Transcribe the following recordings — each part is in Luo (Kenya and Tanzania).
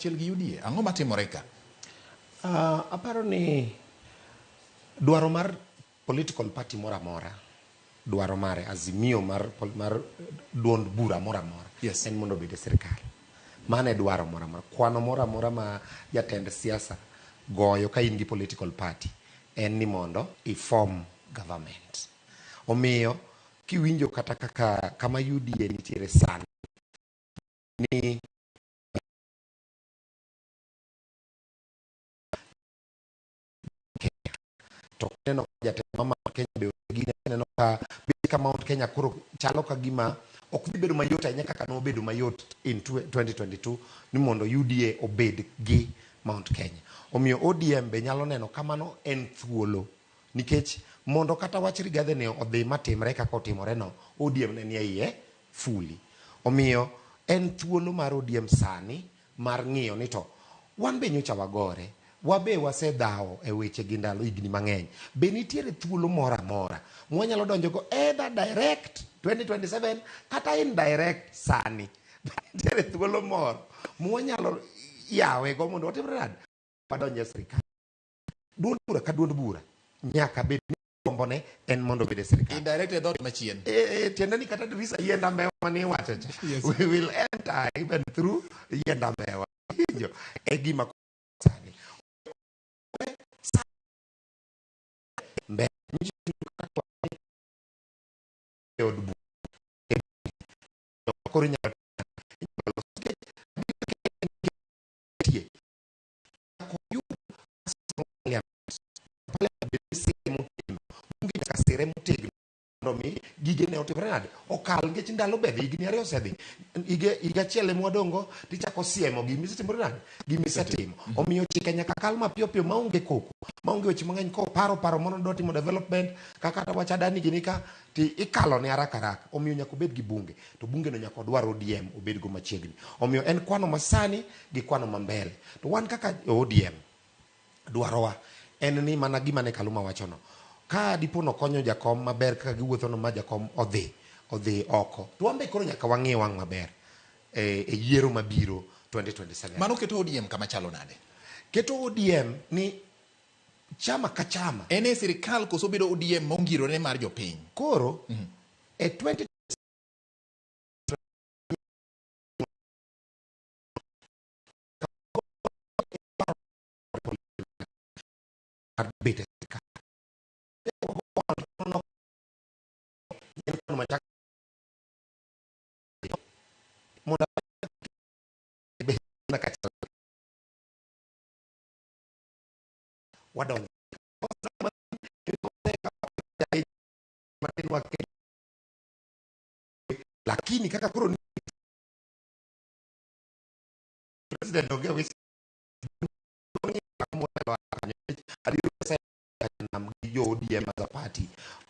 achiel gi UDA. Ang'o matimore ka? Aparo ni dwaro mar political party moro amora, dwaro mare, azimio mar duond bura moro amora en mondo obed e sirkal. Mano e dwaro moro amora. Kwano moro amora ma jatend siasa goyo ka in gi political party en ni mondo i form government. Omiyo kiwinjo kata kaka kama UDA nitiere sani ni to neno ka jatelo ma Mount Kenya be gine neno ka bet ka Mount Kenya koro chalo ka gima ok dhi bedo mayot ahinya kaka nobedo mayot in 2022 ni mondo UDA obed gi Mount Kenya. Omiyo ODM be nyalo neno kamano en thuolo nikech mondo kata wach Rigathi ni odhi matimre kaka otimore no, ODM ne nie iye fully. Omiyo en thuolo mar ODM sani mar ng'iyo ni to wan be nyocha wagore, wabe wasedhawo e weche gi ndalo higni mang'eny. Be nitiere thuolo moro amora mwanyalo donjogo either direct 2027 kata indirect sani? Be nitiere thuolo moro mwanyalo yawe go mondo watimre nade? Wadonj e sirikal. Duond bura ka duond bura nyaka bed ni gombone en mondo obed e sirikal. Indirect e dhoot machien. Tiende ni kata dirisa yiend ambewa mane iwacho cha. Yes. We will enter even through yiend ambewa. Winjo? E gima sani. Mbele e od bura. Koro inyalo nitie. Bunge nyaka sire motegno mondo mi gige ne otimre nade okal nikech ndalo be dhi higni ariyo osedhi higa achiel ema wadong'go tichako siemo gima isetimore nade gima isetimo. Omiyo chike nyaka kal mapiyo piyo maonge koko maonge weche mang'eny koparo paro moro dwa timo development kaka kata wach Adani gini ka ti ikalo ne haraka haraka. Omiyo nyaka obed gi bunge to bunge no nyaka odwar ODM obed go machiegni. Omiyo en kwano masani gi kwano ma mbele. To wan kaka ODM dwarowa en ni mana gima ne Kaluma wachono, ka dipo nokonyo jakom maber kaka giwuothono ma jakom odhi oko, to wan be koro nyaka wang'i wang' maber e yiero mabiro 2027. Mano keto ODM kama chalo nade? Keto ODM ni chama ka chama. En e sirikal koso bedo ODM mongirore mar jopiny? Koro e 20 mar bet e sirikal. Mondo wadonjo lakini kaka koro ni president onge wis nam gi jo ODM as a party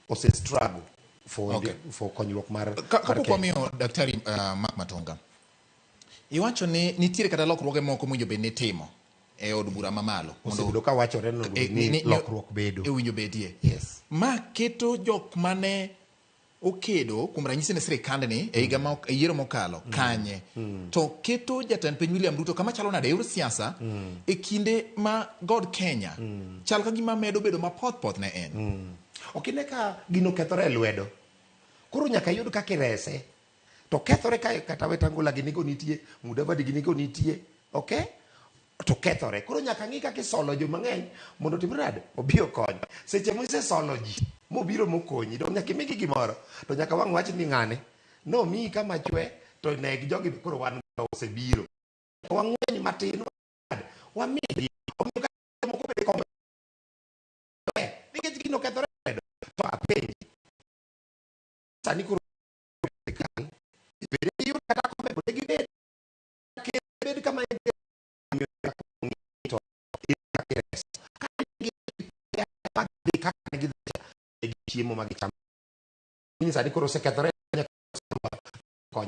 ose struggle for Okay. for konyruok mar Kapok Kenya. wamiyo Daktari Mark Matonga, iwacho ni nitiere kata lokruoge moko mowinjo bed ni itimo e od bura mamalo mondo osebedo ka wachore ni onego bed ni lokruok bedo. Owinjo bedie. Yes. Ma keto jok mane okedo kuom ranyisi ne sirikandni e higa ma e yiero mokalo kanye to keto jatend piny William Ruto kama chalo nade e yor siasa e kinde ma God Kenya chal ka gima medo bedo mapoth poth ne en. Ok ine ka gino kethore e lwedo. Koro nyaka iyud kaka irese. To kethore ka kata Wetangula ginigo nitie, Mudavadi ginigo nitie. Okay? To kethore. Koro nyaka ng'i kaka isolo jo mang'eny mondo otimre nade? Obi okony. Seche misesolo ji mobiro mokonyi, dong nyaka imigi gimoro. To nyaka wang' wach ni ng'ane nomiyi kama chwe to neg jogi be koro wan osebiro. Wang'weny matin wamigi. Omiyo ka moko bende kombe nikech gino kethore lwedo. To apenji sani koro sirikal bende giyud kata kombe go gibed bed kama entie to kaka ne gidhi chiemo ma gichamo. Sani koro osekethore.